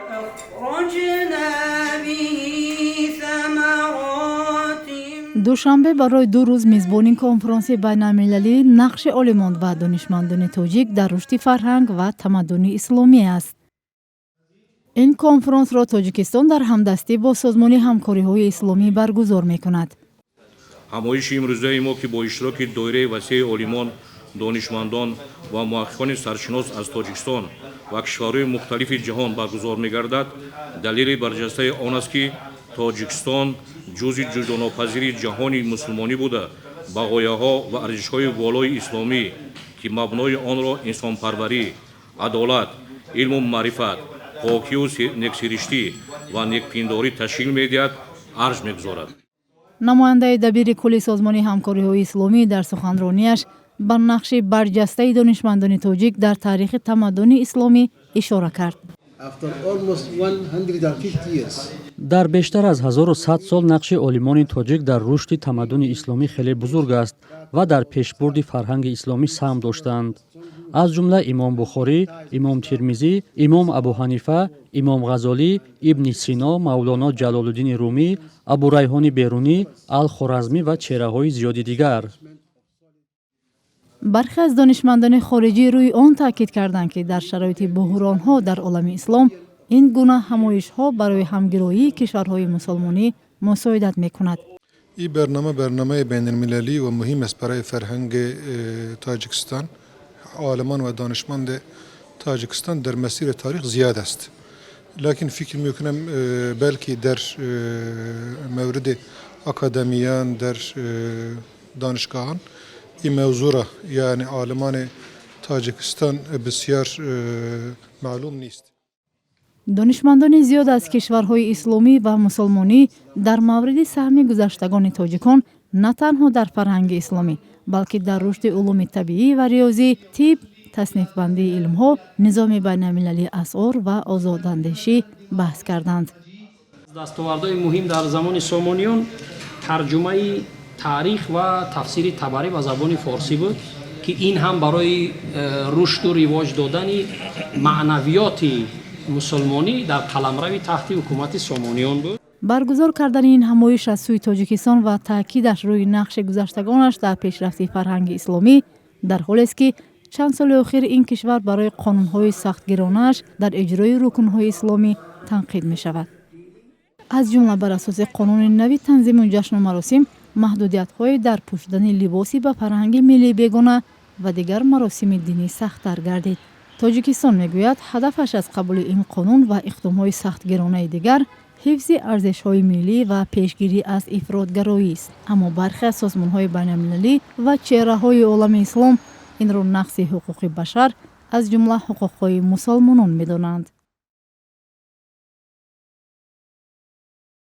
فأخرجنا به ثمرات. Душанбе барои 2 рӯз мизбони конфронси байналмилалии «Нақши олимон ва донишмандони тоҷик дар рушди фарҳанг ва тамаддуни исломӣ» аст. Ин конфронсро Тоҷикистон дар ҳамдастӣ бо Созмони ҳамкориҳои исломӣ баргузор мекунад. Ҳамоиши имрӯзаи мо, ки бо иштироки доираи васеи олимон, донишмандон ва муҳаққиқони саршинос аз Тоҷикистон ва кишварҳои мухталифи ҷаҳон баргузор мегардад, далели барҷастаи он аст, ки Тоҷикистон ҷузъи ҷудонопазири ҷаҳони мусулмонӣ буда, ба ғояҳо ва арзишҳои волои исломӣ, ки мабнои онро инсонпарварӣ, адолат, илму маърифат, покию нексириштӣ ва некпиндорӣ ташкил медиҳад, арҷ мегузорад. Намояндаи дабири кулли Созмони ҳамкориҳои исломӣ дар суханронияш ба нақши барҷастаи донишмандони тоҷик дар таърихи тамаддуни исломӣ ишора кард. After almost 150 years, Дар бештар аз 1100 сол нақши олимони тоҷик дар рушди тамаддуни исломӣ хеле бузург аст ва дар пешбурди фарҳанги исломӣ саҳм доштанд, аз ҷумла Имом Бухорӣ, Имом Тирмизӣ, Имом Абуҳанифа, Имом Ғазолӣ, Ибни Сино, Мавлоно Ҷалолуддини Румӣ, Абурайҳони Берунӣ, Ал Хоразмӣ ва чеҳраҳои зиёди дигар. Бархе аз донишмандони хориҷӣ рӯи он таъкид карданд, ки дар шароити буҳронҳо дар олами ислом ин гуна ҳамоишҳо барои ҳамгироии кишварҳои мусулмонӣ мусоидат мекунад. این برنامه برنامه بین المللی و مهم است برای فرهنگ تاجیکستان. عالمان و دانشمند تاجیکستان در مسیر تاریخ زیاد است، لكن فکر میکنم بلکه در مورد اکادمیان در دانشگاهان این موضوع را، یعنی عالمان تاجیکستان، بسیار معلوم نیست. Донишмандони зиёд аз кишварҳои исломӣ ва мусулмонӣ дар мавриди саҳми гузаштагони тоҷикон на танҳо дар фарҳанги исломӣ, балки дар рушди улуми табиӣ ва риёзӣ, тиб, таснифбандии илмҳо, низоми байналмилалии асъор ва озодандешӣ баҳс карданд. Дастовардҳои муҳим дар замони Сомониён тарҷумаи таърих ва тафсири Табарӣ ба забони форсӣ буд, ки ин ҳам барои рушду ривоҷ додани маънавиёти мусулмонӣ дар қаламрави таҳти ҳукумати Сомониён буд. Баргузор кардани ин ҳамоиш аз сӯи Тоҷикистон ва таъкидаш рӯи нақши гузаштагонаш дар пешрафти фарҳанги исломӣ дар ҳолест, ки чанд соли охир ин кишвар барои қонунҳои сахтгиронааш дар иҷрои рукнҳои исломӣ танқид мешавад. Аз ҷумла, бар асоси қонуни нави танзиму ҷашну маросим, маҳдудиятҳое дар пӯшидани либоси ба фарҳанги миллӣ бегона ва дигар маросими динӣ сахттар гардид. Тоҷикистон мегӯяд, ҳадафаш аз қабули ин қонун ва иқдомҳои сахтгиронаи дигар ҳифзи арзишҳои миллӣ ва пешгирӣ аз ифротгароист, аммо бархе аз созмонҳои байналмилалӣ ва чеҳраҳои олами ислом инро нақзи ҳуқуқи башар, аз ҷумла ҳуқуқҳои мусалмонон медонанд.